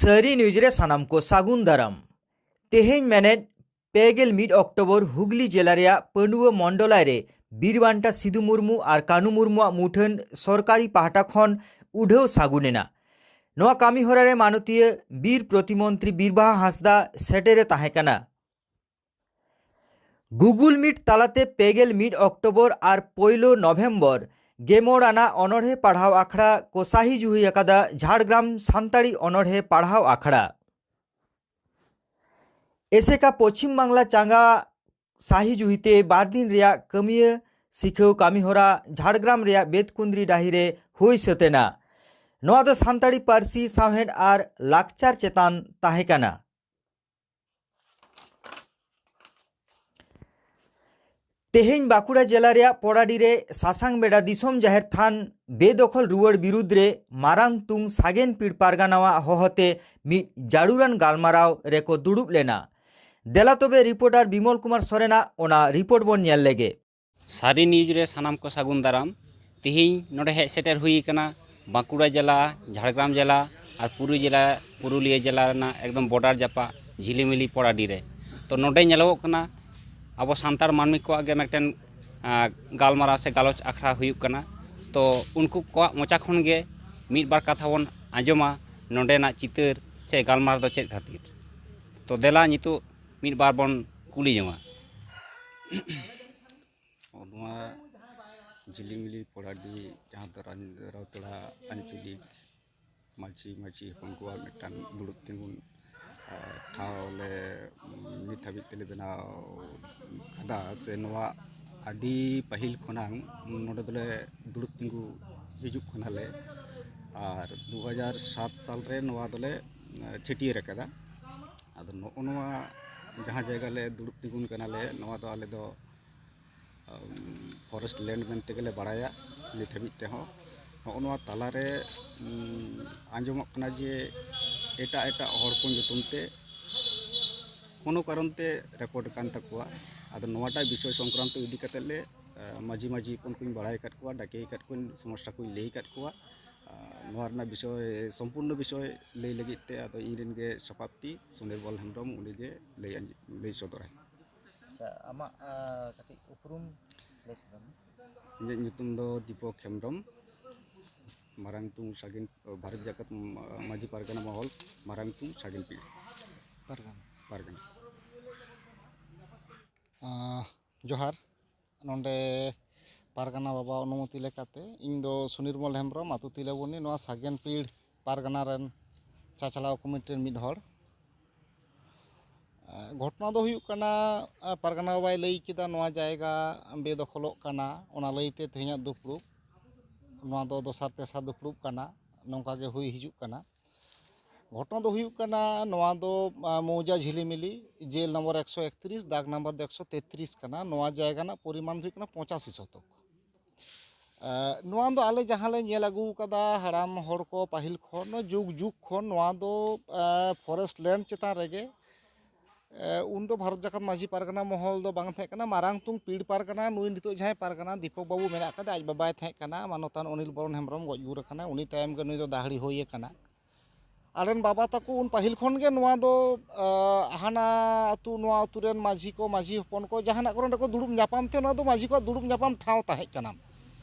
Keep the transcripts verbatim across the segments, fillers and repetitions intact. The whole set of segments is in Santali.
ᱛᱟᱹᱨᱤ ᱱᱤᱭᱩᱡᱽ ᱨᱮ ᱥᱟᱱᱟᱢ ᱠᱚ ᱥᱟᱹᱜᱩᱱ ᱫᱟᱨᱟᱢ᱾ ᱛᱮᱦᱮᱧ ᱢᱮᱱᱮᱫ ᱯᱮ ᱜᱮᱞ ᱢᱤᱫ ᱚᱠᱴᱳᱵᱚᱨ ᱦᱩᱜᱽᱞᱤ ᱡᱮᱞᱟ ᱨᱮᱭᱟᱜ ᱯᱟᱹᱰᱩᱣᱟᱹ ᱢᱚᱱᱰᱚᱞᱟᱭ ᱨᱮ ᱵᱤᱨ ᱵᱟᱱᱴᱟ ᱥᱤᱫᱩ ᱢᱩᱨᱢᱩ ᱟᱨ ᱠᱟᱹᱱᱩ ᱢᱩᱨᱢᱩᱣᱟᱜ ᱢᱩᱴᱷᱟᱹᱱ ᱥᱚᱨᱠᱟᱨᱤ ᱯᱟᱦᱴᱟ ᱠᱷᱚᱱ ᱩᱰᱷᱟᱹᱣ ᱥᱟᱹᱜᱩᱱ ᱮᱱᱟ᱾ ᱱᱚᱣᱟ ᱠᱟᱹᱢᱤ ᱦᱚᱨᱟ ᱨᱮ ᱢᱟᱱᱚᱛᱤᱭᱟᱹ ᱵᱤᱨ ᱯᱨᱚᱛᱤᱢᱚᱱᱛᱨᱤ ᱵᱤᱨᱵᱟᱦᱟ ᱦᱟᱸᱥᱫᱟ ᱥᱮᱴᱮᱨᱮ ᱛᱟᱦᱮᱸ ᱠᱟᱱᱟ᱾ Google Meet ᱛᱟᱞᱟᱛᱮ ᱯᱮ ᱜᱮᱞ ᱢᱤᱫ ᱚᱠᱴᱳᱵᱚᱨ ᱟᱨ ᱯᱳᱭᱞᱳ ᱱᱚᱵᱷᱮᱢᱵᱚᱨ ᱜᱮᱢᱚᱬ ᱟᱱᱟᱜ ᱚᱱᱚᱬᱦᱮ ᱯᱟᱲᱦᱟᱣ ᱟᱠᱷᱲᱟ ᱠᱚ ᱥᱟᱹᱦᱤ ᱡᱩᱦᱤ ᱟᱠᱟᱫᱟ ᱡᱷᱟᱲᱜᱨᱟᱢ ᱥᱟᱱᱛᱟᱲᱤ ᱚᱱᱚᱬᱦᱮ ᱯᱟᱲᱦᱟᱣ ᱟᱠᱷᱲᱟ᱾ ᱮᱥᱮᱠᱟ ᱯᱚᱪᱷᱤᱢ ᱵᱟᱝᱞᱟ ᱪᱟᱸᱜᱟ ᱥᱟᱹᱦᱤ ᱡᱩᱦᱤᱛᱮ ᱵᱟᱨ ᱫᱤᱱ ᱨᱮᱭᱟᱜ ᱠᱟᱹᱢᱤᱭᱟᱹ ᱥᱤᱠᱷᱟᱹᱣ ᱠᱟᱹᱢᱤᱦᱚᱨᱟ ᱡᱷᱟᱲᱜᱨᱟᱢ ᱨᱮᱭᱟᱜ ᱵᱮᱛᱠᱩᱸᱫᱽᱨᱤ ᱰᱟᱹᱦᱤ ᱨᱮ ᱦᱩᱭ ᱥᱟᱹᱛ ᱮᱱᱟ᱾ ᱱᱚᱣᱟ ᱫᱚ ᱥᱟᱱᱛᱟᱲᱤ ᱯᱟᱹᱨᱥᱤ, ᱥᱟᱶᱦᱮᱫ ᱟᱨ ᱞᱟᱠᱪᱟᱨ ᱪᱮᱛᱟᱱ ᱛᱟᱦᱮᱸ ᱠᱟᱱᱟ᱾ ᱛᱮᱦᱮᱧ ᱵᱟᱸᱠᱩᱲᱟ ᱡᱮᱞᱟ ᱨᱮᱭᱟᱜ ᱯᱚᱲᱟᱰᱤ ᱨᱮ ᱥᱟᱥᱟᱝ ᱵᱮᱰᱟ ᱫᱤᱥᱚᱢ ᱡᱟᱦᱮᱨ ᱛᱷᱟᱱ ᱵᱮᱫᱚᱠᱷᱚᱞ ᱨᱩᱣᱟᱹᱲ ᱵᱤᱨᱩᱫᱽ ᱨᱮ ᱢᱟᱨᱟᱝ ᱛᱩᱝ ᱥᱟᱜᱮᱱ ᱯᱤᱲ ᱯᱟᱨᱜᱟᱱᱟᱣᱟᱜ ᱦᱚᱦᱚᱛᱮ ᱢᱤᱫ ᱡᱟᱹᱨᱩᱲᱟᱱ ᱜᱟᱞᱢᱟᱨᱟᱣ ᱨᱮᱠᱚ ᱫᱩᱲᱩᱵ ᱞᱮᱱᱟ᱾ ᱫᱮᱞᱟ ᱛᱚᱵᱮ ᱨᱤᱯᱳᱨᱴᱟᱨ ᱵᱤᱢᱚᱞ ᱠᱩᱢᱟᱨ ᱥᱚᱨᱮᱱᱟᱜ ᱚᱱᱟ ᱨᱤᱯᱳᱨᱴ ᱵᱚᱱ ᱧᱮᱞ ᱞᱮᱜᱮ᱾ ᱥᱟᱹᱨᱤ ᱱᱤᱭᱩᱡᱽ ᱨᱮ ᱥᱟᱱᱟᱢ ᱠᱚ ᱥᱟᱹᱜᱩᱱ ᱫᱟᱨᱟᱢ᱾ ᱛᱤᱦᱤᱧ ᱱᱚᱰᱮ ᱦᱮᱡ ᱥᱮᱴᱮᱨ ᱦᱩᱭ ᱟᱠᱟᱱᱟ ᱵᱟᱸᱠᱩᱲᱟ ᱡᱮᱞᱟ, ᱡᱷᱟᱲᱜᱨᱟᱢ ᱡᱮᱞᱟ ᱟᱨ ᱯᱩᱨᱩ ᱡᱮᱞᱟ, ᱯᱩᱨᱩᱞᱤᱭᱟᱹ ᱡᱮᱞᱟ ᱨᱮᱱᱟᱜ ᱮᱠᱫᱚᱢ ᱵᱚᱰᱟᱨ ᱡᱟᱯᱟᱜ ᱡᱷᱤᱞᱤᱢᱤᱞᱤ ᱯᱚᱲᱟᱰᱤ ᱨᱮ᱾ ᱛᱚ ᱱᱚᱰᱮ ᱧᱮᱞᱚᱜᱚᱜ ᱠᱟᱱᱟ ᱟᱵᱚ ᱥᱟᱱᱛᱟᱲ ᱢᱟᱹᱱᱢᱤ ᱠᱚᱣᱟᱜ ᱜᱮ ᱢᱤᱫᱴᱮᱱ, ᱟᱸ, ᱜᱟᱞᱢᱟᱨᱟᱣ ᱥᱮ ᱜᱟᱞᱚᱪ ᱟᱠᱷᱲᱟ ᱦᱩᱭᱩᱜ ᱠᱟᱱᱟ᱾ ᱛᱚ ᱩᱱᱠᱩ ᱠᱚᱣᱟᱜ ᱢᱚᱪᱟ ᱠᱷᱚᱱ ᱜᱮ ᱢᱤᱫ ᱵᱟᱨ ᱠᱟᱛᱷᱟ ᱵᱚᱱ ᱟᱸᱡᱚᱢᱟ ᱱᱚᱰᱮᱱᱟᱜ ᱪᱤᱛᱟᱹᱨ ᱥᱮ ᱜᱟᱞᱢᱟᱨᱟᱣ ᱫᱚ ᱪᱮᱫ ᱠᱷᱟᱹᱛᱤᱨ᱾ ᱛᱚ ᱫᱮᱞᱟ ᱱᱤᱛᱚᱜ ᱢᱤᱫ ᱵᱟᱨ ᱵᱚᱱ ᱠᱩᱞᱤ ᱡᱚᱝᱟ᱾ ᱱᱚᱣᱟ ᱡᱷᱤᱞᱤᱢᱤᱞᱤ ᱯᱚᱲᱟᱰᱤ, ᱡᱟᱦᱟᱸ ᱫᱚ ᱨᱟᱡᱽ-, ᱨᱟᱣᱛᱚᱲᱟ ᱟᱧᱪᱚᱞᱤᱠ ᱢᱟᱹᱡᱷᱤ, ᱢᱟᱹᱡᱷᱤ ᱦᱚᱯᱚᱱ ᱠᱚᱣᱟᱜ ᱢᱤᱫᱴᱟᱝ ᱫᱩᱲᱩᱵ ᱛᱤᱸᱜᱩᱱ, ᱟᱨ ᱴᱷᱟᱶ ᱞᱮ, ᱩᱢ, ᱱᱤᱛ ᱦᱟᱹᱵᱤᱡ ᱛᱮᱞᱮ ᱵᱮᱱᱟᱣ ᱠᱟᱫᱟ, ᱥᱮ ᱱᱚᱣᱟ ᱟᱹᱰᱤ ᱯᱟᱹᱦᱤᱞ ᱠᱷᱚᱱᱟᱝ ᱱᱚᱰᱮ ᱫᱚᱞᱮ ᱫᱩᱲᱩᱵ ᱛᱤᱸᱜᱩ ᱦᱤᱡᱩᱜ ᱠᱟᱱᱟᱞᱮ᱾ ᱟᱨ ᱫᱩ ᱦᱟᱡᱟᱨ ᱥᱟᱛ ᱥᱟᱞ ᱨᱮ ᱱᱚᱣᱟ ᱫᱚᱞᱮ, ᱮ, ᱪᱷᱟᱹᱴᱭᱟᱹᱨ ᱟᱠᱟᱫᱟ᱾ ᱟᱫᱚ ᱱᱚᱜᱼᱚ ᱱᱚᱣᱟ ᱡᱟᱦᱟᱸ ᱡᱟᱭᱜᱟ ᱞᱮ ᱫᱩᱲᱩᱵ ᱛᱤᱸᱜᱩᱱ ᱠᱟᱱᱟᱞᱮ, ᱱᱚᱣᱟ ᱫᱚ ᱟᱞᱮ ᱫᱚ ᱟᱢ, ᱯᱷᱚᱨᱮᱥᱴ ᱞᱮᱱᱰ ᱢᱮᱱᱛᱮ ᱜᱮᱞᱮ ᱵᱟᱲᱟᱭᱟ ᱱᱤᱛ ᱦᱟᱹᱵᱤᱡ ᱛᱮᱦᱚᱸ᱾ ᱱᱚᱜᱼᱚ ᱱᱚᱣᱟ ᱛᱟᱞᱟᱨᱮ, ᱩᱢ, ᱟᱸᱡᱚᱢᱚᱜ ᱠᱟᱱᱟ ᱡᱮ ᱮᱴᱟᱜ ᱮᱴᱟᱜ ᱦᱚᱲ ᱠᱚ ᱧᱩᱛᱩᱢ ᱛᱮ ᱠᱳᱱᱳ ᱠᱟᱨᱚᱱ ᱛᱮ ᱨᱮᱠᱚᱨᱰ ᱟᱠᱟᱱ ᱛᱟᱠᱚᱣᱟ᱾ ᱟᱫᱚ ᱱᱚᱣᱟᱴᱟᱜ ᱵᱤᱥᱚᱭ ᱥᱚᱝᱠᱨᱟᱱᱛᱚ ᱤᱫᱤ ᱠᱟᱛᱮᱫ ᱞᱮ, ᱟ, ᱢᱟᱹᱡᱷᱤ ᱢᱟᱹᱡᱷᱤ ᱦᱚᱯᱚᱱ ᱠᱚᱧ ᱵᱟᱲᱟᱭ ᱟᱠᱟᱫ ᱠᱚᱣᱟ, ᱰᱟᱠᱮ ᱟᱠᱟᱫ ᱠᱚᱣᱟᱧ, ᱥᱚᱢᱚᱥᱥᱟ ᱠᱚᱧ ᱞᱟᱹᱭ ᱟᱠᱟᱫ ᱠᱚᱣᱟ᱾ ᱱᱚᱣᱟ ᱨᱮᱱᱟᱜ ᱵᱤᱥᱚᱭ, ᱥᱚᱢᱯᱩᱨᱱᱚ ᱵᱤᱥᱚᱭ ᱞᱟᱹᱭ ᱞᱟᱹᱜᱤᱫ ᱛᱮ ᱟᱫᱚ ᱤᱧ ᱨᱮᱱ ᱜᱮ ᱥᱚᱵᱷᱟᱯᱚᱛᱤ ᱥᱩᱱᱤᱨᱢᱚᱞ ᱦᱮᱢᱵᱨᱚᱢ, ᱩᱱᱤ ᱜᱮ ᱞᱟᱹᱭ ᱟᱸᱡ-, ᱞᱟᱹᱭ ᱥᱚᱫᱚᱨᱟᱭ᱾ ᱟᱪᱪᱷᱟ, ᱟᱢᱟᱜ, ᱟᱸ, ᱠᱟᱹᱴᱤᱡ ᱩᱯᱨᱩᱢ ᱞᱟᱹᱭ ᱥᱚᱫᱚᱨ ᱢᱮ᱾ ᱤᱧᱟᱹᱜ ᱧᱩᱛᱩᱢ ᱫᱚ ᱫᱤᱯᱚᱠ ᱦᱮᱢᱵᱨᱚᱢ, ᱢᱟᱨᱟᱝ ᱛᱩᱝ ᱥᱟᱜᱮᱱ, ᱵᱷᱟᱨᱚᱛ ᱡᱟᱠᱟᱛ ᱢᱟᱹᱡᱷᱤ ᱯᱟᱨᱜᱟᱱᱟ ᱢᱚᱦᱚᱞ, ᱢᱟᱨᱟᱝ ᱛᱩᱝ ᱥᱟᱜᱮᱱ ᱯᱤᱲ᱾ ᱯᱟᱨᱜᱟᱱᱟ᱾ ᱯᱟᱨᱜᱟᱱᱟ᱾ ᱟᱸ, ᱡᱚᱦᱟᱨ᱾ ᱱᱚᱰᱮ ᱯᱟᱨᱜᱟᱱᱟ ᱵᱟᱵᱟ ᱚᱱᱩᱢᱚᱛᱤ ᱞᱮᱠᱟᱛᱮ ᱤᱧ ᱫᱚ ᱥᱩᱱᱤᱨᱢᱚᱞ ᱦᱮᱢᱵᱨᱚᱢ, ᱟᱹᱛᱩ ᱛᱤᱞᱟᱹᱵᱚᱱᱤ, ᱱᱚᱣᱟ ᱥᱟᱜᱮᱱ ᱯᱤᱲ ᱯᱟᱨᱜᱟᱱᱟ ᱨᱮᱱ ᱪᱟᱪᱞᱟᱣ ᱠᱚᱢᱤᱴᱤ ᱨᱮᱱ ᱢᱤᱫ ᱦᱚᱲ᱾ ᱮ, ᱜᱷᱚᱴᱚᱱᱟ ᱫᱚ ᱦᱩᱭᱩᱜ ᱠᱟᱱᱟ, ᱮ, ᱯᱟᱨᱜᱟᱱᱟ ᱵᱟᱵᱟᱭ ᱞᱟᱹᱭ ᱠᱮᱫᱟ, ᱱᱚᱣᱟ ᱡᱟᱭᱜᱟ ᱵᱮᱫᱚᱠᱷᱚᱞᱚᱜ ᱠᱟᱱᱟ, ᱚᱱᱟ ᱞᱟᱹᱭᱛᱮ ᱛᱮᱦᱮᱧᱟᱜ ᱫᱩᱯᱲᱩᱵ, ᱱᱚᱣᱟ ᱫᱚ ᱫᱚᱥᱟᱨ ᱛᱮᱥᱟᱨ ᱫᱩᱯᱲᱩᱵ ᱠᱟᱱᱟ, ᱱᱚᱝᱠᱟ ᱜᱮ ᱦᱩᱭ ᱦᱤᱡᱩᱜ ᱠᱟᱱᱟ᱾ ᱜᱷᱚᱴᱚᱱᱟ ᱫᱚ ᱦᱩᱭᱩᱜ ᱠᱟᱱᱟ, ᱱᱚᱣᱟ ᱫᱚ, ᱟ, ᱢᱚᱣᱡᱟ ᱡᱷᱤᱞᱤᱢᱤᱞᱤ, ᱡᱮᱞ ᱱᱚᱢᱵᱚᱨ ᱮᱠᱥᱚ ᱮᱠᱛᱨᱤᱥ, ᱫᱟᱜᱽ ᱱᱚᱢᱵᱚᱨ ᱫᱚ ᱮᱠᱥᱚ ᱛᱮᱛᱨᱤᱥ ᱠᱟᱱᱟ᱾ ᱱᱚᱣᱟ ᱡᱟᱭᱜᱟ ᱨᱮᱱᱟᱜ ᱯᱚᱨᱤᱢᱟᱱ ᱫᱚ ᱦᱩᱭᱩᱜ ᱠᱟᱱᱟ ᱯᱚᱸᱪᱟᱥᱤ ᱥᱚᱛᱚᱠ᱾ ᱮ, ᱱᱚᱣᱟ ᱫᱚ ᱟᱞᱮ ᱡᱟᱦᱟᱸ ᱞᱮ ᱧᱮᱞ ᱟᱹᱜᱩ ᱟᱠᱟᱫᱟ, ᱦᱟᱲᱟᱢ ᱦᱚᱲ ᱠᱚ ᱯᱟᱹᱦᱤᱞ ᱠᱷᱚᱱ, ᱡᱩᱜᱽ ᱡᱩᱜᱽ ᱠᱷᱚᱱ ᱱᱚᱣᱟ ᱫᱚ, ᱮ, ᱯᱷᱚᱨᱮᱥᱴ ᱞᱮᱱᱰ ᱪᱮᱛᱟᱱ ᱨᱮᱜᱮ᱾ ᱮ, ᱩᱱᱫᱚ ᱵᱷᱟᱨᱚᱛ ᱡᱟᱠᱟᱛ ᱢᱟᱹᱡᱷᱤ ᱯᱟᱨᱜᱟᱱᱟ ᱢᱚᱦᱚᱞ ᱫᱚ ᱵᱟᱝ ᱛᱟᱦᱮᱸ ᱠᱟᱱᱟ, ᱢᱟᱨᱟᱝ ᱛᱩᱝ ᱯᱤᱲ ᱯᱟᱨᱜᱟᱱᱟ᱾ ᱱᱩᱭ ᱱᱤᱛᱚᱜ ᱡᱟᱦᱟᱸᱭ ᱯᱟᱨᱜᱟᱱᱟ ᱫᱤᱯᱚᱠ ᱵᱟᱹᱵᱩ ᱢᱮᱱᱟᱜ ᱟᱠᱟᱫᱮ, ᱟᱡ ᱵᱟᱵᱟᱭ ᱛᱟᱦᱮᱸ ᱠᱟᱱᱟ, ᱢᱟᱱᱚᱛᱟᱱ ᱚᱱᱤᱞ ᱵᱚᱨᱚᱱ ᱦᱮᱢᱵᱨᱚᱢ ᱜᱚᱡ ᱜᱩᱨ ᱟᱠᱟᱱᱟ, ᱩᱱᱤ ᱛᱟᱭᱚᱢ ᱜᱮ ᱱᱩᱭ ᱫᱚ ᱫᱟᱦᱲᱤ ᱦᱩᱭ ᱟᱠᱟᱱᱟ᱾ ᱟᱞᱮᱨᱮᱱ ᱵᱟᱵᱟ ᱛᱟᱠᱚ ᱩᱱ ᱯᱟᱹᱦᱤᱞ ᱠᱷᱚᱱ ᱜᱮ ᱱᱚᱣᱟ ᱫᱚ, ᱟ, ᱦᱟᱱᱟ ᱟᱹᱛᱩ ᱱᱚᱣᱟ ᱟᱹᱛᱩ ᱨᱮᱱ ᱢᱟᱹᱡᱷᱤ ᱠᱚ, ᱢᱟᱹᱡᱷᱤ ᱦᱚᱯᱚᱱ ᱠᱚ ᱡᱟᱦᱟᱱᱟᱜ ᱠᱚᱨᱮ ᱠᱚ ᱫᱩᱲᱩᱵ ᱧᱟᱯᱟᱢ ᱛᱮ, ᱱᱚᱣᱟ ᱫᱚ ᱢᱟᱹᱡᱷᱤ ᱠᱚᱣᱟᱜ ᱫᱩᱲᱩᱵ ᱧᱟᱯᱟᱢ ᱴᱷᱟᱶ ᱛᱟᱦᱮᱸ ᱠᱟᱱᱟ᱾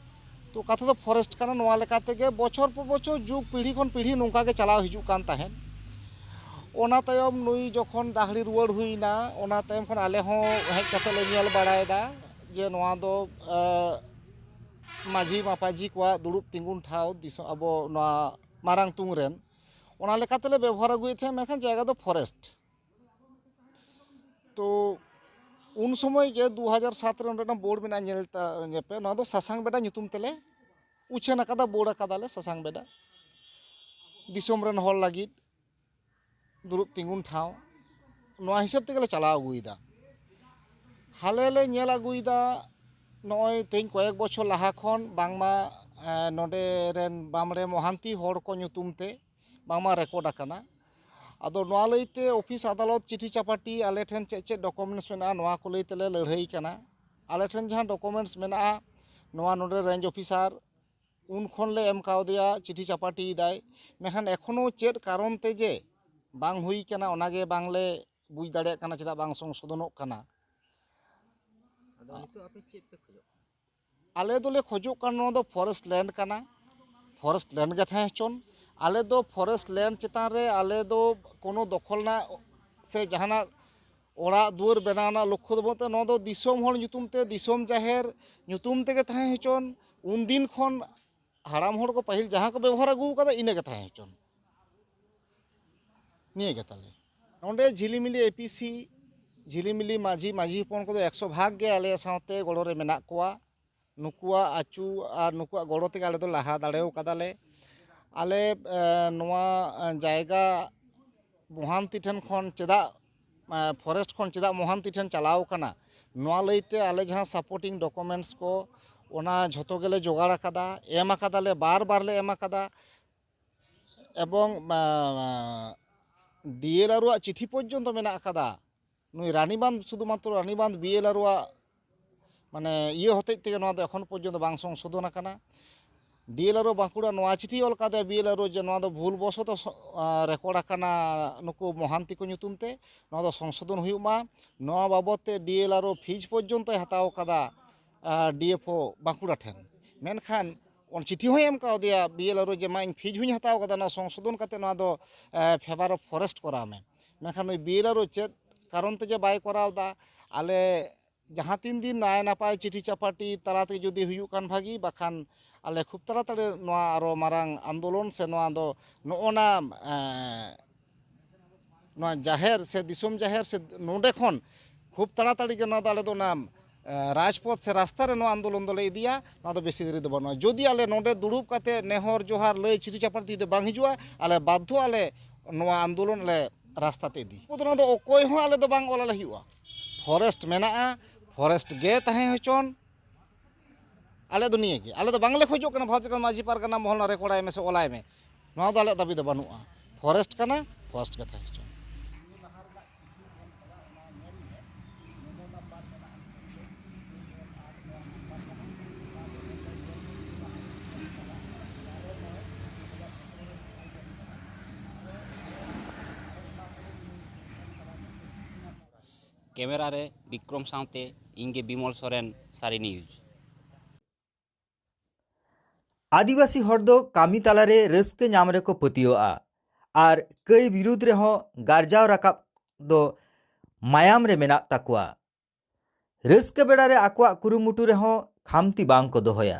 ᱛᱚ ᱠᱟᱛᱷᱟ ᱫᱚ ᱯᱷᱚᱨᱮᱥᱴ ᱠᱟᱱᱟ᱾ ᱱᱚᱣᱟ ᱞᱮᱠᱟ ᱛᱮᱜᱮ ᱵᱚᱪᱷᱚᱨ ᱯᱚᱨ ᱵᱚᱪᱷᱚᱨ, ᱡᱩᱜᱽ ᱯᱤᱲᱦᱤ ᱠᱷᱚᱱ ᱯᱤᱲᱦᱤ ᱱᱚᱝᱠᱟ ᱜᱮ ᱪᱟᱞᱟᱣ ᱦᱤᱡᱩᱜ ᱠᱟᱱ ᱛᱟᱦᱮᱸᱫ᱾ ᱚᱱᱟ ᱛᱟᱭᱚᱢ ᱱᱩᱭ ᱡᱚᱠᱷᱚᱱ ᱫᱟᱦᱲᱤ ᱨᱩᱣᱟᱹᱲ ᱦᱩᱭᱱᱟ, ᱚᱱᱟ ᱛᱟᱭᱚᱢ ᱠᱷᱚᱱ ᱟᱞᱮ ᱦᱚᱸ ᱦᱮᱡ ᱠᱟᱛᱮ ᱞᱮ ᱧᱮᱞ ᱵᱟᱲᱟᱭᱮᱫᱟ ᱡᱮ ᱱᱚᱣᱟ ᱫᱚ, ᱮ, ᱢᱟᱹᱡᱷᱤ ᱢᱟᱯᱟᱡᱷᱤ ᱠᱚᱣᱟᱜ ᱫᱩᱲᱩᱵ ᱛᱤᱸᱜᱩᱱ ᱴᱷᱟᱶ ᱫᱤᱥᱚᱢ, ᱟᱵᱚ ᱱᱚᱣᱟ ᱢᱟᱨᱟᱝ ᱛᱩᱝ ᱨᱮᱱ, ᱚᱱᱟ ᱞᱮᱠᱟ ᱛᱮᱞᱮ ᱵᱮᱵᱚᱦᱟᱨ ᱟᱹᱜᱩᱭᱮᱫ ᱛᱟᱦᱮᱸᱫ, ᱢᱮᱱᱠᱷᱟᱱ ᱡᱟᱭᱜᱟ ᱫᱚ ᱯᱷᱚᱨᱮᱥᱴ᱾ ᱛᱚ ᱩᱱ ᱥᱚᱢᱚᱭ ᱜᱮ ᱫᱩ ᱦᱟᱡᱟᱨ ᱥᱟᱛ ᱨᱮ ᱚᱸᱰᱮᱱᱟᱜ ᱵᱳᱨᱰ ᱢᱮᱱᱟᱜᱼᱟ, ᱧᱮᱞ ᱛᱟ-, ᱧᱮᱯᱮ, ᱱᱚᱣᱟ ᱫᱚ ᱥᱟᱥᱟᱝ ᱵᱮᱰᱟ ᱧᱩᱛᱩᱢ ᱛᱮᱞᱮ ᱩᱪᱷᱟᱹᱱ ᱟᱠᱟᱫᱟ, ᱵᱳᱨᱰ ᱟᱠᱟᱫᱟᱞᱮ ᱥᱟᱥᱟᱝ ᱵᱮᱰᱟ, ᱫᱤᱥᱚᱢ ᱨᱮᱱ ᱦᱚᱲ ᱞᱟᱹᱜᱤᱫ ᱫᱩᱲᱩᱵ ᱛᱤᱸᱜᱩᱱ ᱴᱷᱟᱶ᱾ ᱱᱚᱣᱟ ᱦᱤᱥᱟᱹᱵ ᱛᱮᱜᱮ ᱞᱮ ᱪᱟᱞᱟᱣ ᱟᱹᱜᱩᱭᱮᱫᱟ᱾ ᱦᱟᱞᱮ ᱞᱮ ᱧᱮᱞ ᱟᱹᱜᱩᱭᱮᱫᱟ, ᱱᱚᱜᱼᱚᱭ ᱛᱮᱦᱮᱧ ᱠᱚᱭᱮᱠ ᱵᱚᱪᱷᱚᱨ ᱞᱟᱦᱟ ᱠᱷᱚᱱ ᱵᱟᱝᱢᱟ, ᱮ, ᱱᱚᱰᱮ ᱨᱮᱱ ᱵᱟᱢᱲᱮ ᱢᱚᱦᱟᱱᱛᱤ ᱦᱚᱲ ᱠᱚ ᱧᱩᱛᱩᱢ ᱛᱮ ᱵᱟᱝᱢᱟ ᱨᱮᱠᱚᱨᱰ ᱟᱠᱟᱱᱟ᱾ ᱟᱫᱚ ᱱᱚᱣᱟ ᱞᱟᱹᱭᱛᱮ ᱚᱯᱷᱤᱥ ᱟᱫᱟᱞᱚᱛ ᱪᱤᱴᱷᱤ ᱪᱟᱯᱟᱴᱤ ᱟᱞᱮ ᱴᱷᱮᱱ ᱪᱮᱫ ᱪᱮᱫ ᱰᱚᱠᱩᱢᱮᱱᱴᱥ ᱢᱮᱱᱟᱜᱼᱟ, ᱱᱚᱣᱟ ᱠᱚ ᱞᱟᱹᱭ ᱛᱮᱞᱮ ᱞᱟᱹᱲᱦᱟᱹᱭ ᱠᱟᱱᱟ᱾ ᱟᱞᱮ ᱴᱷᱮᱱ ᱡᱟᱦᱟᱸ ᱰᱚᱠᱩᱢᱮᱱᱴᱥ ᱢᱮᱱᱟᱜᱼᱟ, ᱱᱚᱣᱟ ᱱᱚᱰᱮ ᱨᱮᱧᱡᱽ ᱚᱯᱷᱤᱥᱟᱨ ᱩᱱ ᱠᱷᱚᱱ ᱞᱮ ᱮᱢ ᱠᱟᱣᱫᱮᱭᱟ, ᱪᱤᱴᱷᱤ ᱪᱟᱯᱟᱴᱤᱭᱮᱫᱟᱭ, ᱢᱮᱱᱠᱷᱟᱱ ᱮᱠᱷᱚᱱᱳ ᱪᱮᱫ ᱠᱟᱨᱚᱱ ᱛᱮ ᱡᱮ ᱵᱟᱝ ᱦᱩᱭ ᱠᱟᱱᱟ, ᱚᱱᱟᱜᱮ ᱵᱟᱝᱞᱮ ᱵᱩᱡᱽ ᱫᱟᱲᱮᱭᱟᱜ ᱠᱟᱱᱟ, ᱪᱮᱫᱟᱜ ᱵᱟᱝ ᱥᱚᱝᱥᱳᱫᱷᱚᱱᱚᱜ ᱠᱟᱱᱟ᱾ ᱟᱫᱚ ᱱᱤᱛᱚᱜ ᱟᱯᱮ ᱪᱮᱫ ᱯᱮ ᱠᱷᱚᱡᱚᱜ ᱠᱟᱱᱟ? ᱟᱞᱮ ᱫᱚᱞᱮ ᱠᱷᱚᱡᱚᱜ ᱠᱟᱱᱟ, ᱱᱚᱣᱟ ᱫᱚ ᱯᱷᱚᱨᱮᱥᱴ ᱞᱮᱱᱰ ᱠᱟᱱᱟ, ᱯᱷᱚᱨᱮᱥᱴ ᱞᱮᱱᱰ ᱜᱮ ᱛᱟᱦᱮᱸ ᱦᱚᱪᱚᱱ᱾ ᱟᱞᱮ ᱫᱚ ᱯᱷᱚᱨᱮᱥᱴ ᱞᱮᱱᱰ ᱪᱮᱛᱟᱱ ᱨᱮ ᱟᱞᱮ ᱫᱚ ᱠᱳᱱᱳ ᱫᱚᱠᱷᱚᱞ ᱨᱮᱱᱟᱜ ᱥᱮ ᱡᱟᱦᱟᱱᱟᱜ ᱚᱲᱟᱜ ᱫᱩᱣᱟᱹᱨ ᱵᱮᱱᱟᱣ ᱨᱮᱱᱟᱜ ᱞᱚᱠᱠᱷᱚ ᱫᱚ ᱵᱟᱹᱱᱩᱜ ᱛᱟᱞᱮᱭᱟ᱾ ᱱᱚᱣᱟ ᱫᱚ ᱫᱤᱥᱚᱢ ᱦᱚᱲ ᱧᱩᱛᱩᱢ ᱛᱮ, ᱫᱤᱥᱚᱢ ᱡᱟᱦᱮᱨ ᱧᱩᱛᱩᱢ ᱛᱮᱜᱮ ᱛᱟᱦᱮᱸ ᱦᱚᱪᱚᱱ᱾ ᱩᱱᱫᱤᱱ ᱠᱷᱚᱱ ᱦᱟᱲᱟᱢ ᱦᱚᱲ ᱠᱚ ᱯᱟᱹᱦᱤᱞ ᱡᱟᱦᱟᱸ ᱠᱚ ᱵᱮᱵᱚᱦᱟᱨ ᱟᱹᱜᱩ ᱠᱟᱫᱟ, ᱤᱱᱟᱹ ᱜᱮ ᱛᱟᱦᱮᱸ ᱦᱚᱪᱚᱱ᱾ ᱱᱤᱭᱟᱹ ᱜᱮ ᱛᱟᱞᱮ᱾ ᱱᱚᱰᱮ ᱡᱷᱤᱞᱤᱢᱤᱞᱤ ᱮ ᱯᱤ ᱥᱤ, ᱡᱷᱤᱞᱤᱢᱤᱞᱤ ᱢᱟᱹᱡᱷᱤ, ᱢᱟᱹᱡᱷᱤ ᱦᱚᱯᱚᱱ ᱠᱚᱫᱚ ᱮᱠᱥᱚ ᱵᱷᱟᱜᱽ ᱜᱮ ᱟᱞᱮ ᱥᱟᱶᱛᱮ ᱜᱚᱲᱚ ᱨᱮ ᱢᱮᱱᱟᱜ ᱠᱚᱣᱟ᱾ ᱱᱩᱠᱩᱣᱟᱜ ᱟᱹᱪᱩ ᱟᱨ ᱱᱩᱠᱩᱣᱟᱜ ᱜᱚᱲᱚ ᱛᱮᱜᱮ ᱟᱞᱮ ᱫᱚ ᱞᱟᱦᱟ ᱫᱟᱲᱮ ᱠᱟᱫᱟᱞᱮ᱾ ᱟᱞᱮ, ᱮ, ᱱᱚᱣᱟ, ᱮ, ᱡᱟᱭᱜᱟ ᱢᱚᱦᱟᱱᱛᱤ ᱴᱷᱮᱱ ᱠᱷᱚᱱ ᱪᱮᱫᱟᱜ, ᱮ, ᱯᱷᱚᱨᱮᱥᱴ ᱠᱷᱚᱱ ᱪᱮᱫᱟᱜ ᱢᱚᱦᱟᱱᱛᱤ ᱴᱷᱮᱱ ᱪᱟᱞᱟᱣ ᱠᱟᱱᱟ, ᱱᱚᱣᱟ ᱞᱟᱹᱭᱛᱮ ᱟᱞᱮ ᱡᱟᱦᱟᱸ ᱥᱟᱯᱳᱨᱴᱤᱝ ᱰᱚᱠᱩᱢᱮᱱᱴᱥ ᱠᱚ, ᱚᱱᱟ ᱡᱷᱚᱛᱚ ᱜᱮᱞᱮ ᱡᱚᱜᱟᱲ ᱟᱠᱟᱫᱟ, ᱮᱢ ᱟᱠᱟᱫᱟᱞᱮ, ᱵᱟᱨ ᱵᱟᱨ ᱞᱮ ᱮᱢ ᱟᱠᱟᱫᱟ᱾ ᱮᱵᱚᱝ, ᱟ, ᱰᱤ ᱮᱞ ᱟᱨ ᱳ ᱟᱜ ᱪᱤᱴᱷᱤ ᱯᱚᱨᱡᱚᱱᱛᱚ ᱢᱮᱱᱟᱜ ᱟᱠᱟᱫᱟ᱾ ᱱᱩᱭ ᱨᱟᱱᱤᱵᱟᱸᱫᱷ, ᱥᱩᱫᱷᱩᱢᱟᱛᱨᱚ ᱨᱟᱱᱤᱵᱟᱸᱫᱷ ᱵᱤ ᱮᱞ ᱟᱨ ᱳ ᱟᱜ, ᱢᱟᱱᱮ, ᱤᱭᱟᱹ ᱦᱚᱛᱮᱡ ᱛᱮᱜᱮ ᱱᱚᱣᱟ ᱫᱚ ᱮᱠᱷᱚᱱ ᱯᱚᱨᱡᱚᱱᱛᱚ ᱵᱟᱝ ᱥᱚᱝᱥᱳᱫᱷᱚᱱ ᱟᱠᱟᱱᱟ᱾ ᱰᱤ ᱮᱞ ᱟᱨ ᱳ ᱵᱟᱸᱠᱩᱲᱟ ᱱᱚᱣᱟ ᱪᱤᱴᱷᱤ ᱚᱞ ᱠᱟᱫᱮ ᱵᱤ ᱮᱞ ᱟᱨ ᱳ ᱡᱮ ᱱᱚᱣᱟ ᱫᱚ ᱵᱷᱩᱞ ᱵᱚᱥᱚᱛᱚ ᱥᱚ-, ᱟ, ᱨᱮᱠᱚᱨᱰ ᱟᱠᱟᱱᱟ ᱱᱩᱠᱩ ᱢᱚᱦᱟᱱᱛᱤ ᱠᱚ ᱧᱩᱛᱩᱢ ᱛᱮ, ᱱᱚᱣᱟ ᱫᱚ ᱥᱚᱝᱥᱳᱫᱷᱚᱱ ᱦᱩᱭᱩᱜ ᱢᱟ᱾ ᱱᱚᱣᱟ ᱵᱟᱵᱚᱫ ᱛᱮ ᱰᱤ ᱮᱞ ᱟᱨ ᱳ ᱯᱷᱤᱡᱽ ᱯᱚᱨᱡᱚᱱᱛᱚᱭ ᱦᱟᱛᱟᱣ ᱠᱟᱫᱟ, ᱟ, ᱰᱤ ᱮᱯᱷ ᱳ ᱵᱟᱸᱠᱩᱲᱟ ᱴᱷᱮᱱ᱾ ᱢᱮᱱᱠᱷᱟᱱ ᱚᱱ ᱪᱤᱴᱷᱤ ᱦᱚᱸᱭ ᱮᱢ ᱠᱟᱣᱫᱮᱭᱟ ᱵᱤ ᱮᱞ ᱟᱨ ᱳ ᱡᱮ, "ᱢᱟ, ᱤᱧ ᱯᱷᱤᱡᱽ ᱦᱚᱸᱧ ᱦᱟᱛᱟᱣ ᱠᱟᱫᱟ, ᱱᱚᱣᱟ ᱥᱚᱝᱥᱳᱫᱷᱚᱱ ᱠᱟᱛᱮ ᱱᱚᱣᱟ ᱫᱚ, ᱮ, ᱯᱷᱮᱵᱟᱨ ᱚᱯᱷ ᱯᱷᱚᱨᱮᱥᱴ ᱠᱚᱨᱟᱣ ᱢᱮ᱾" ᱢᱮᱱᱠᱷᱟᱱ ᱱᱩᱭ ᱵᱤ ᱮᱞ ᱟᱨ ᱳ ᱪᱮᱫ ᱠᱟᱨᱚᱱ ᱛᱮ ᱡᱮ ᱵᱟᱭ ᱠᱚᱨᱟᱣ ᱮᱫᱟ, ᱟᱞᱮ ᱡᱟᱦᱟᱸ ᱛᱤᱱ ᱫᱤᱱ ᱱᱟᱭ ᱱᱟᱯᱟᱭ ᱪᱤᱴᱷᱤ ᱪᱟᱯᱟᱴᱤ ᱛᱟᱞᱟ ᱛᱮ ᱡᱩᱫᱤ ᱦᱩᱭᱩᱜ ᱠᱟᱱ ᱵᱷᱟᱹᱜᱤ, ᱵᱟᱠᱷᱟᱱ ᱟᱞᱮ ᱠᱷᱩᱵ ᱛᱟᱲᱟᱛᱟᱲᱤ ᱱᱚᱣᱟ ᱟᱨᱚ ᱢᱟᱨᱟᱝ ᱟᱱᱫᱳᱞᱚᱱ ᱥᱮ ᱱᱚᱣᱟ ᱫᱚ ᱱᱚᱜᱼᱚ ᱱᱟ, ᱮ, ᱱᱚᱣᱟ ᱡᱟᱦᱮᱨ ᱥᱮ ᱫᱤᱥᱚᱢ ᱡᱟᱦᱮᱨ ᱥᱮ ᱱᱚᱰᱮ ᱠᱷᱚᱱ ᱠᱷᱩᱵ ᱛᱟᱲᱟᱛᱟᱲᱤ ᱜᱮ ᱱᱚᱣᱟ ᱫᱚ ᱟᱞᱮ ᱫᱚ ᱚᱱᱟ, ᱮ, ᱨᱟᱡᱽᱯᱚᱛᱷ ᱥᱮ ᱨᱟᱥᱛᱟ ᱨᱮ ᱱᱚᱣᱟ ᱟᱱᱫᱳᱞᱚᱱ ᱫᱚᱞᱮ ᱤᱫᱤᱭᱟ᱾ ᱱᱚᱣᱟ ᱫᱚ ᱵᱮᱥᱤ ᱫᱮᱨᱤ ᱫᱚ ᱵᱟᱹᱱᱩᱜᱼᱟ᱾ ᱡᱩᱫᱤ ᱟᱞᱮ ᱱᱚᱰᱮ ᱫᱩᱲᱩᱵ ᱠᱟᱛᱮ ᱱᱮᱦᱚᱨ ᱡᱚᱦᱟᱨ ᱞᱟᱹᱭ ᱪᱤᱴᱷᱤ ᱪᱟᱯᱟᱴ ᱛᱮ ᱡᱩᱫᱤ ᱵᱟᱝ ᱦᱤᱡᱩᱜᱼᱟ, ᱟᱞᱮ ᱵᱟᱫᱽᱫᱷᱚ ᱟᱞᱮ ᱱᱚᱣᱟ ᱟᱱᱫᱳᱞᱚᱱ ᱞᱮ ᱨᱟᱥᱛᱟ ᱛᱮ ᱤᱫᱤ᱾ ᱟᱵᱚ ᱫᱚ ᱱᱚᱣᱟ ᱫᱚ ᱚᱠᱚᱭ ᱦᱚᱸ ᱟᱞᱮ ᱫᱚ ᱵᱟᱝ ᱚᱞ ᱟᱞᱮ ᱦᱩᱭᱩᱜᱼᱟ᱾ ᱯᱷᱚᱨᱮᱥᱴ ᱢᱮᱱᱟᱜᱼᱟ, ᱯᱷᱚᱨᱮᱥᱴ ᱜᱮ ᱛᱟᱦᱮᱸ ᱦᱚᱪᱚᱱ᱾ ᱟᱞᱮ ᱫᱚ ᱱᱤᱭᱟᱹ ᱜᱮ, ᱟᱞᱮ ᱫᱚ ᱵᱟᱝᱞᱮ ᱠᱷᱚᱡᱚᱜ ᱠᱟᱱᱟ ᱵᱷᱟᱨᱚᱛ ᱡᱟᱠᱟᱛ ᱢᱟᱹᱡᱷᱤ ᱯᱟᱨᱜᱟᱱᱟ ᱢᱚᱦᱚᱞ ᱨᱮᱠᱚᱨᱰᱟᱭ ᱢᱮ ᱥᱮ ᱚᱞᱟᱭ ᱢᱮ, ᱱᱚᱣᱟ ᱫᱚ ᱟᱞᱮᱭᱟᱜ ᱫᱟᱹᱵᱤ ᱫᱚ ᱵᱟᱹᱱᱩᱜᱼᱟ᱾ ᱯᱷᱚᱨᱮᱥᱴ ᱠᱟᱱᱟ, ᱯᱷᱚᱨᱮᱥᱴ ᱜᱮ ᱛᱟᱦᱮᱸ ᱦᱚᱪᱚᱱ᱾ ᱠᱮᱢᱮᱨᱟ ᱨᱮ ᱵᱤᱠᱨᱚᱢ ᱥᱟᱶᱛᱮ ᱤᱧ ᱜᱮ ᱵᱤᱢᱚᱞ ᱥᱚᱨᱮᱱ, ᱥᱟᱹᱨᱤ ᱱᱤᱭᱩᱡᱽ᱾ ᱟᱹᱫᱤᱵᱟᱹᱥᱤ ᱦᱚᱲ ᱫᱚ ᱠᱟᱹᱢᱤ ᱛᱟᱞᱟᱨᱮ ᱨᱟᱹᱥᱠᱟᱹ ᱧᱟᱢ ᱨᱮᱠᱚ ᱯᱟᱹᱛᱭᱟᱹᱣᱟᱜᱼᱟ ᱟᱨ ᱠᱟᱹᱭ ᱵᱤᱨᱩᱫᱽ ᱨᱮᱦᱚᱸ ᱜᱟᱨᱡᱟᱣ ᱨᱟᱠᱟᱵ ᱫᱚ ᱢᱟᱭᱟᱢ ᱨᱮ ᱢᱮᱱᱟᱜ ᱛᱟᱠᱚᱣᱟ᱾ ᱨᱟᱹᱥᱠᱟᱹ ᱵᱮᱲᱟ ᱨᱮ ᱟᱠᱚᱣᱟᱜ ᱠᱩᱨᱩᱢᱩᱴᱩ ᱨᱮᱦᱚᱸ ᱠᱷᱟᱢᱛᱤ ᱵᱟᱝ ᱠᱚ ᱫᱚᱦᱚᱭᱟ᱾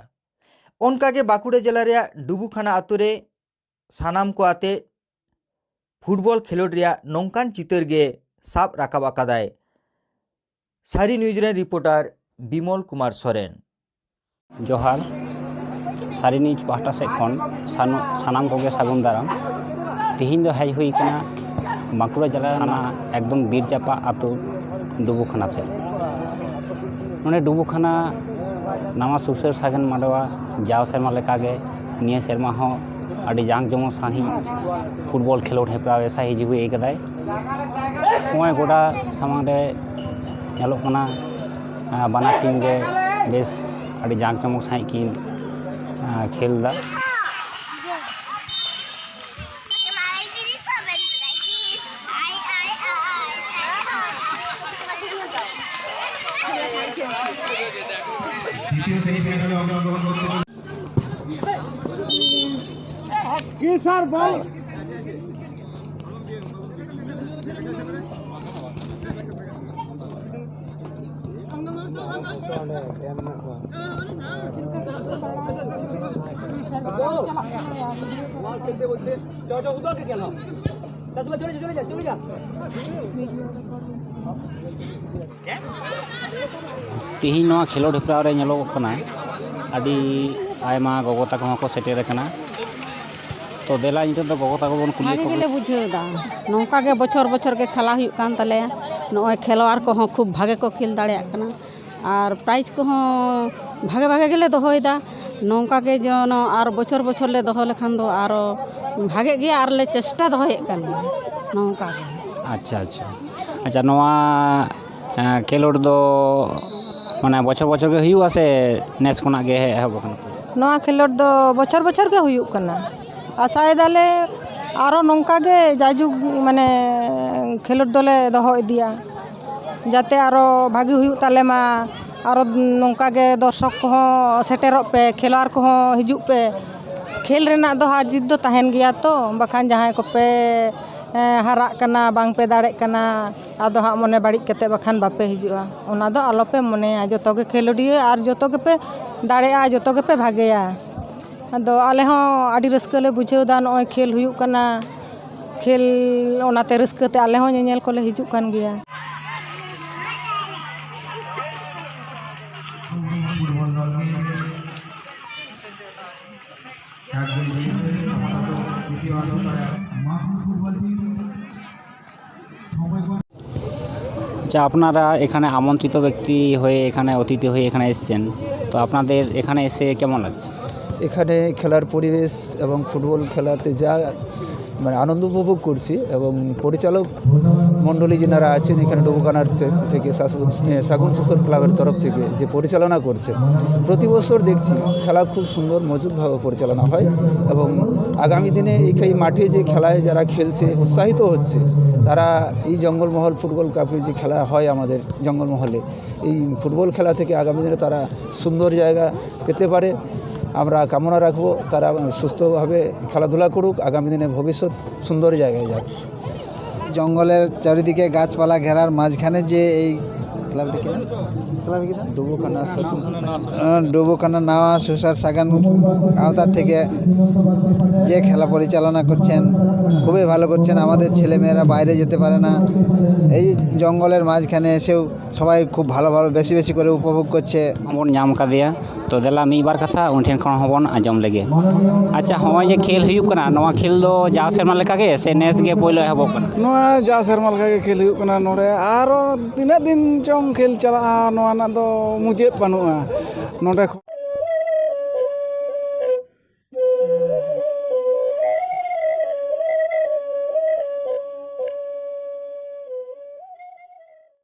ᱚᱱᱠᱟᱜᱮ ᱵᱟᱸᱠᱩᱲᱟ ᱡᱮᱞᱟ ᱨᱮᱭᱟᱜ ᱰᱩᱵᱩᱠᱷᱟᱱᱟ ᱟᱛᱳ ᱨᱮ ᱥᱟᱱᱟᱢ ᱠᱚ ᱟᱛᱮ ᱯᱷᱩᱴᱵᱚᱞ ᱠᱷᱮᱞᱳᱰ ᱨᱮᱭᱟᱜ ᱱᱚᱝᱠᱟᱱ ᱪᱤᱛᱟᱹᱨ ᱜᱮ ᱥᱟᱵ ᱨᱟᱠᱟᱵ ᱟᱠᱟᱫᱟᱭ᱾ ᱥᱟᱹᱨᱤ ᱱᱤᱭᱩᱡᱽ ᱨᱮᱱ ᱨᱤᱯᱳᱨᱴᱟᱨ ᱵᱤᱢᱚᱞ ᱠᱩᱢᱟᱨ ᱥᱚᱨᱮᱱ᱾ ᱡᱚᱦᱟᱨ᱾ ᱥᱟᱹᱨᱤ ᱱᱤᱭᱩᱡᱽ ᱯᱟᱦᱴᱟ ᱥᱮᱫ ᱠᱷᱚᱱ ᱥᱟᱱ-, ᱥᱟᱱᱟᱢ ᱠᱚᱜᱮ ᱥᱟᱹᱜᱩᱱ ᱫᱟᱨᱟᱢ᱾ ᱛᱮᱦᱮᱧ ᱫᱚ ᱦᱮᱡ ᱦᱩᱭ ᱠᱟᱱᱟ ᱵᱟᱸᱠᱩᱲᱟ ᱡᱮᱞᱟ ᱨᱮᱱᱟᱜ ᱮᱠᱫᱚᱢ ᱵᱤᱨ ᱡᱟᱯᱟᱜ ᱟᱹᱛᱩ ᱰᱩᱵᱩᱠᱷᱟᱱᱟ ᱛᱮ᱾ ᱱᱚᱰᱮ ᱰᱩᱵᱩᱠᱷᱟᱱᱟ ᱱᱟᱣᱟ ᱥᱩᱥᱟᱹᱨ ᱥᱟᱜᱮᱱ ᱢᱟᱰᱣᱟ ᱡᱟᱣ ᱥᱮᱨᱢᱟ ᱞᱮᱠᱟᱜᱮ ᱱᱤᱭᱟᱹ ᱥᱮᱨᱢᱟ ᱦᱚᱸ ᱟᱹᱰᱤ ᱡᱟᱸᱠ ᱡᱚᱢᱚᱠ ᱥᱟᱺᱦᱤᱡ ᱯᱷᱩᱴᱵᱚᱞ ᱠᱷᱮᱞᱳᱰ ᱦᱮᱯᱨᱟᱣ ᱮ ᱥᱟᱹᱦᱤ ᱡᱩᱦᱤ ᱟᱠᱟᱫᱟᱭ᱾ ᱱᱚᱜᱼᱚᱭ ᱜᱚᱰᱟ ᱥᱟᱢᱟᱝ ᱨᱮ ᱧᱮᱞᱚᱜ ᱠᱟᱱᱟ, ᱟᱸ, ᱵᱟᱱᱟᱨ ᱴᱤᱢ ᱜᱮ ᱵᱮᱥ ᱟᱹᱰᱤ ᱡᱟᱸᱠ ᱡᱚᱢᱚᱠ ᱥᱟᱺᱦᱤᱡ ᱠᱤᱱ, ᱟᱸ, ᱠᱷᱮᱞ ᱮᱫᱟ᱾ ᱛᱮᱦᱮᱧ ᱱᱚᱣᱟ ᱠᱷᱮᱞᱳᱰ ᱦᱮᱯᱨᱟᱣ ᱨᱮ ᱧᱮᱞᱚᱜᱚᱜ ᱠᱟᱱᱟ, ᱟᱹᱰᱤ ᱟᱭᱢᱟ ᱜᱚᱜᱚ ᱛᱟᱠᱚ ᱦᱚᱸᱠᱚ ᱥᱮᱴᱮᱨ ᱟᱠᱟᱱᱟ᱾ ᱛᱚ ᱫᱮᱞᱟ, ᱱᱤᱛᱚᱜ ᱫᱚ ᱜᱚᱜᱚ ᱛᱟᱠᱚ ᱵᱚᱱ ᱠᱩᱞᱤ ᱵᱷᱟᱜᱮ ᱠᱚᱜᱮ᱾ ᱜᱮᱞᱮ ᱵᱩᱡᱷᱟᱹᱣ ᱮᱫᱟ᱾ ᱱᱚᱝᱠᱟ ᱜᱮ ᱵᱚᱪᱷᱚᱨ ᱵᱚᱪᱷᱚᱨ ᱜᱮ ᱠᱷᱮᱞᱟ ᱦᱩᱭᱩᱜ ᱠᱟᱱ ᱛᱟᱞᱮᱭᱟ᱾ ᱱᱚᱜᱼᱚᱭ ᱠᱷᱮᱞᱣᱟᱲ ᱠᱚᱦᱚᱸ ᱠᱷᱩᱵ ᱵᱷᱟᱜᱮ ᱠᱚ ᱠᱷᱮᱞ ᱫᱟᱲᱮᱭᱟᱜ ᱠᱟᱱᱟ ᱟᱨ ᱯᱨᱟᱭᱤᱡᱽ ᱠᱚᱦᱚᱸ ᱵᱷᱟᱜᱮ ᱵᱷᱟᱜᱮ ᱜᱮᱞᱮ ᱫᱚᱦᱚᱭᱮᱫᱟ᱾ ᱱᱚᱝᱠᱟ ᱜᱮ ᱡᱮᱱᱚ ᱟᱨ ᱵᱚᱪᱷᱚᱨ ᱵᱚᱪᱷᱚᱨ ᱞᱮ ᱫᱚᱦᱚ ᱞᱮᱠᱷᱟᱱ ᱫᱚ ᱟᱨᱚ ᱵᱷᱟᱜᱮᱜ ᱜᱮᱭᱟ ᱟᱨ ᱞᱮ ᱪᱮᱥᱴᱟ ᱫᱚᱦᱚᱭᱮᱫ ᱠᱟᱱ ᱜᱮᱭᱟ ᱱᱚᱝᱠᱟ ᱜᱮ᱾ ᱟᱪᱪᱷᱟ, ᱟᱪᱪᱷᱟ᱾ ᱟᱪᱪᱷᱟ, ᱱᱚᱣᱟ, ᱮᱸ, ᱠᱷᱮᱞᱳᱰ ᱫᱚ ᱢᱟᱱᱮ ᱵᱚᱪᱷᱚᱨ ᱵᱚᱪᱷᱚᱨ ᱜᱮ ᱦᱩᱭᱩᱜᱼᱟ ᱥᱮ ᱱᱮᱥ ᱠᱷᱚᱱᱟᱜ ᱜᱮ ᱮᱦᱚᱵ ᱟᱠᱟᱱᱟ? ᱱᱚᱣᱟ ᱠᱷᱮᱞᱳᱰ ᱫᱚ ᱵᱚᱪᱷᱚᱨ ᱵᱚᱪᱷᱚᱨ ᱜᱮ ᱦᱩᱭᱩᱜ ᱠᱟᱱᱟ᱾ ᱟᱥᱟᱭᱮᱫᱟᱞᱮ ᱟᱨᱚ ᱱᱚᱝᱠᱟ ᱜᱮ ᱡᱟᱭᱡᱩᱜᱽ ᱢᱟᱱᱮ ᱠᱷᱮᱞᱳᱰ ᱫᱚᱞᱮ ᱫᱚᱦᱚ ᱤᱫᱤᱭᱟ᱾ ᱡᱟᱛᱮ ᱟᱨᱚ ᱵᱷᱟᱹᱜᱤ ᱦᱩᱭᱩᱜ ᱛᱟᱞᱮ ᱢᱟ, ᱟᱨᱚ ᱱᱚᱝᱠᱟ ᱜᱮ ᱫᱚᱨᱥᱚᱠ ᱠᱚᱦᱚᱸ ᱥᱮᱴᱮᱨᱚᱜ ᱯᱮ, ᱠᱷᱮᱞᱣᱟᱲ ᱠᱚᱦᱚᱸ ᱦᱤᱡᱩᱜ ᱯᱮ᱾ ᱠᱷᱮᱞ ᱨᱮᱱᱟᱜ ᱫᱚ ᱦᱟᱨ ᱡᱤᱛ ᱫᱚ ᱛᱟᱦᱮᱱ ᱜᱮᱭᱟ ᱛᱚ, ᱵᱟᱠᱷᱟᱱ ᱡᱟᱦᱟᱸᱭ ᱠᱚᱯᱮ, ᱮᱸ, ᱦᱟᱨᱟᱜ ᱠᱟᱱᱟ, ᱵᱟᱝ ᱯᱮ ᱫᱟᱲᱮᱜ ᱠᱟᱱᱟ, ᱟᱫᱚ ᱦᱟᱸᱜ ᱢᱚᱱᱮ ᱵᱟᱹᱲᱤᱡ ᱠᱟᱛᱮ ᱵᱟᱠᱷᱟᱱ ᱵᱟᱯᱮ ᱦᱤᱡᱩᱜᱼᱟ᱾ ᱚᱱᱟ ᱫᱚ ᱟᱞᱚ ᱯᱮ ᱢᱚᱱᱮᱭᱟ, ᱡᱚᱛᱚ ᱜᱮ ᱠᱷᱮᱞᱳᱰᱤᱭᱟᱹ ᱟᱨ ᱡᱚᱛᱚ ᱜᱮᱯᱮ ᱫᱟᱲᱮᱜᱼᱟ, ᱡᱚᱛᱚ ᱜᱮᱯᱮ ᱵᱷᱟᱜᱮᱭᱟ᱾ ᱟᱫᱚ ᱟᱞᱮ ᱦᱚᱸ ᱟᱹᱰᱤ ᱨᱟᱹᱥᱠᱟᱹ ᱞᱮ ᱵᱩᱡᱷᱟᱹᱣ ᱮᱫᱟ, ᱱᱚᱜᱼᱚᱭ ᱠᱷᱮᱞ ᱦᱩᱭᱩᱜ ᱠᱟᱱᱟ᱾ ᱠᱷᱮᱞ, ᱚᱱᱟᱛᱮ ᱨᱟᱹᱥᱠᱟᱹ ᱛᱮ ᱟᱞᱮ ᱦᱚᱸ ᱧᱮᱧᱮᱞ ᱠᱚᱞᱮ ᱦᱤᱡᱩᱜ ᱠᱟᱱ ᱜᱮᱭᱟ᱾ আচ্ছা, আপনারা এখানে আমন্ত্রিত ব্যক্তি হয়ে, এখানে অতিথি হয়ে এখানে এসেছেন, তো আপনাদের এখানে এসে কেমন লাগছে? এখানে খেলার পরিবেশ এবং ফুটবল খেলাতে যা, মানে, আনন্দ উপভোগ করছি, এবং পরিচালক মণ্ডলী যেনারা আছেন এখানে ডুবুকানার থে-, থেকে শাসন, এ, সাগুন সুসর ক্লাবের তরফ থেকে যে পরিচালনা করছে, প্রতি বছর দেখছি খেলা খুব সুন্দর মজবুতভাবে পরিচালনা হয়, এবং আগামী দিনে এই, এই মাঠে যে খেলায় যারা খেলছে, উৎসাহিত হচ্ছে, তারা এই জঙ্গলমহল ফুটবল কাপে যে খেলা হয় আমাদের জঙ্গলমহলে, এই ফুটবল খেলা থেকে আগামী দিনে তারা সুন্দর জায়গা পেতে পারে। আমরা কামনা রাখবো তারা সুস্থভাবে খেলাধুলা করুক, আগামী দিনে ভবিষ্যৎ সুন্দর জায়গায় যাক। জঙ্গলের চারিদিকে গাছপালা ঘেরার মাঝখানে যে এই ক্লাবটি কি নাম? ক্লাবটি কি নাম? ডুবুখানা শ্মশান। আহ, ডুবুখানা নাওয়া সুসার সাগান আওতা থেকে যে খেলা পরিচালনা করছেন, খুবই ভালো করছেন। আমাদের ছেলেমেয়েরা বাইরে যেতে পারে না, এই জঙ্গলের মাঝখানে এসেও সবাই খুব ভালো ভালো বেশি বেশি করে উপভোগ করছে। ᱵᱚᱱ ᱧᱟᱢ ᱠᱟᱫᱮᱭᱟ, ᱛᱚ ᱫᱮᱞᱟ ᱢᱤᱫ ᱵᱟᱨ ᱠᱟᱛᱷᱟ ᱩᱱᱤ ᱴᱷᱮᱱ ᱠᱷᱚᱱ ᱦᱚᱸᱵᱚᱱ ᱟᱸᱡᱚᱢ ᱞᱮᱜᱮ᱾ ᱟᱪᱪᱷᱟ, ᱦᱚᱸᱜᱼᱚᱭ ᱡᱮ ᱠᱷᱮᱞ ᱦᱩᱭᱩᱜ ᱠᱟᱱᱟ, ᱱᱚᱣᱟ ᱠᱷᱮᱞ ᱫᱚ ᱡᱟᱣ ᱥᱮᱨᱢᱟ ᱞᱮᱠᱟ ᱜᱮ ᱥᱮ ᱱᱮᱥ ᱜᱮ ᱯᱳᱭᱞᱳ ᱮᱦᱚᱵᱚᱜ ᱠᱟᱱᱟ? ᱱᱚᱣᱟ ᱡᱟᱣ ᱥᱮᱨᱢᱟ ᱞᱮᱠᱟ ᱜᱮ ᱠᱷᱮᱞ ᱦᱩᱭᱩᱜ ᱠᱟᱱᱟ᱾ ᱱᱚᱰᱮ ᱟᱨᱚ ᱛᱤᱱᱟᱹᱜ ᱫᱤᱱ ᱪᱚᱝ ᱠᱷᱮᱞ ᱪᱟᱞᱟᱜᱼᱟ, ᱱᱚᱣᱟ ᱨᱮᱱᱟᱜ ᱫᱚ ᱢᱩᱪᱟᱹᱫ ᱵᱟᱹᱱᱩᱜᱼᱟ᱾ ᱱᱚᱰᱮ ᱠᱷᱚᱱ